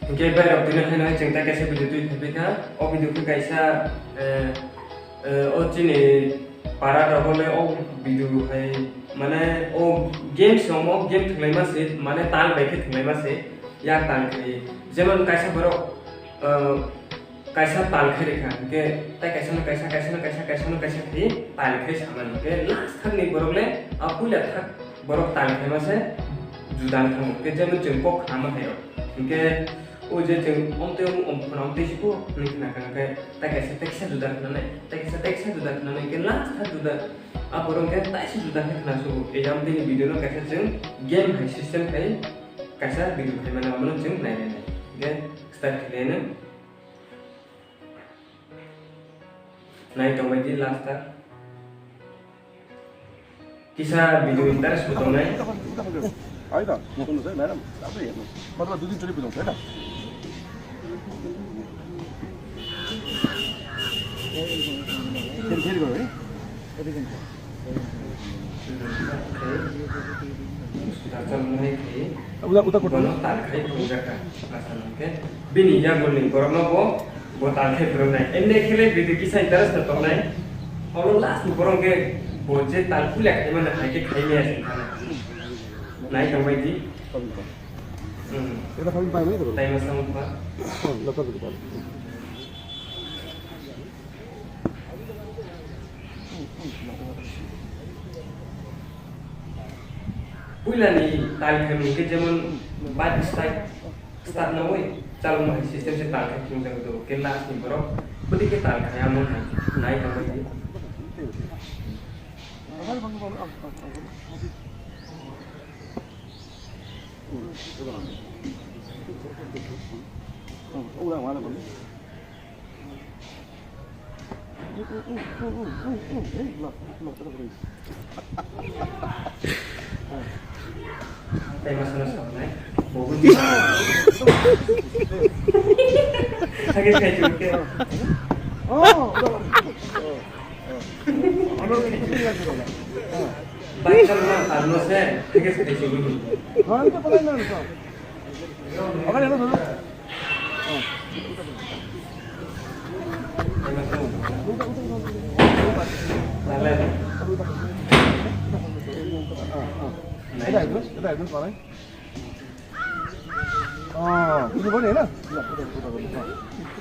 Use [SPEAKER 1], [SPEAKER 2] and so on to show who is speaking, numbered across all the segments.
[SPEAKER 1] Oke, baik, waktu ini saya cerita kasih video itu HPK, video itu kaisa, cini para rokoknya, video hai, mana game semua game terlalu masih, mana tal baik terlalu masih, ya tal kiri, zaman kaisa baru kaisa tal kiri kan, ke, tak kaisa kiri, tal kiri sama nih, ke last kan nih baru le, aku lihat tak baru tal kiri masih, judan kamu, ke zaman jempok nama kayo, ke जे जों omte siku nih kan kayak teksa juda kenane ke last juda aporong ke teksa juda kena su jam ini video no kaisa जों game hai system kai kaisa video kai mana mana जों naik oke start kalian naik coba di last kisah video interest betul naik
[SPEAKER 2] 아니다. 무슨 소리야? 나는 나도 얘. 맞아. 누진 줄이 부정 되나? 제일 거래?
[SPEAKER 1] udah kono tak kai project asan ke bini ya golning korona bo tak kai pro nai enne khele video kisah interest to nai olo last korong ke bo je tal kulek mana hai ke khai me asin kana naik sampai di
[SPEAKER 2] kita kami pakai itu
[SPEAKER 1] time sama pak
[SPEAKER 2] lepas itu pak
[SPEAKER 1] bulan ini tal kami ke zaman bad start na woi calon mah sistem se tal kami kita itu ke last ni bro budi ke tal kaya mon naik sampai di
[SPEAKER 2] udah mana bang?
[SPEAKER 1] tema sana naik bogun sakit kayak juga baik kan mah alno se sakit kayak juga
[SPEAKER 2] हाँ इनको पता ही नहीं था अगर ये ना सुनो इधर इधर कौन है हाँ कुछ बोले ना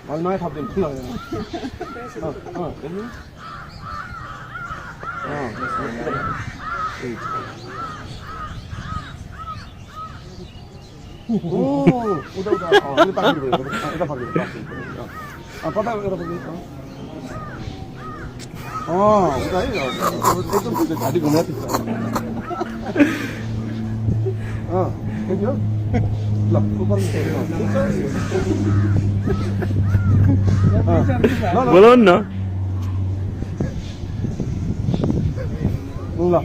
[SPEAKER 2] माल ना खाप दिन खुला है हाँ udah ini panggil dulu kita panggil apa tak kita panggil udah ini itu sudah tadi gue lihat itu lah bukan
[SPEAKER 3] belum no
[SPEAKER 2] udah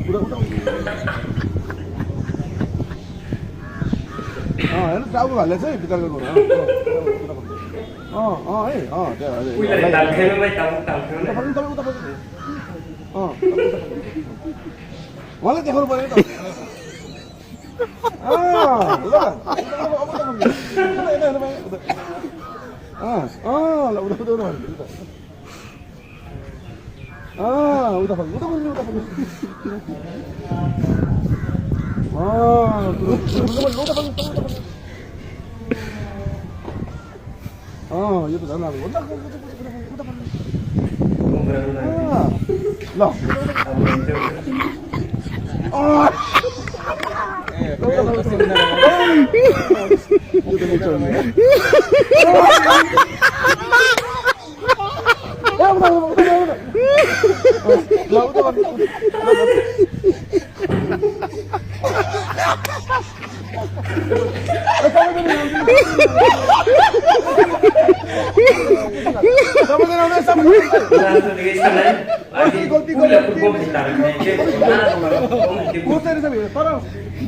[SPEAKER 2] ini tahu lah, lihat saya kita lalu.
[SPEAKER 1] wih lagi tal kami mai tahu
[SPEAKER 2] Malah jangan lupa itu. itu jangan lah.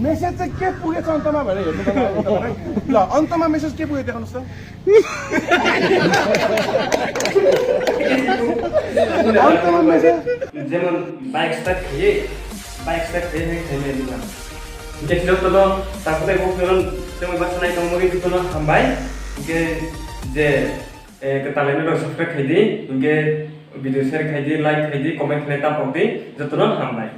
[SPEAKER 2] Message चाहिँ के पुगेछ अन्तमा भनेर हेर्नु ल अन्तमा message के पुग्यो देखाउनुस् त अन्तमा मेसेज
[SPEAKER 1] जेमन बाइक स्टार्ट थिए Jadi dokter takutnya gue film cuma bahasa naik kamu gitu tuh hambai इनके जे कतालेनो रो सब्सक्राइब खाइदी इनके भिडियो शेयर खाइदी लाइक खाइदी कमेंट खाइदी तापक दी जतनो हामबाय।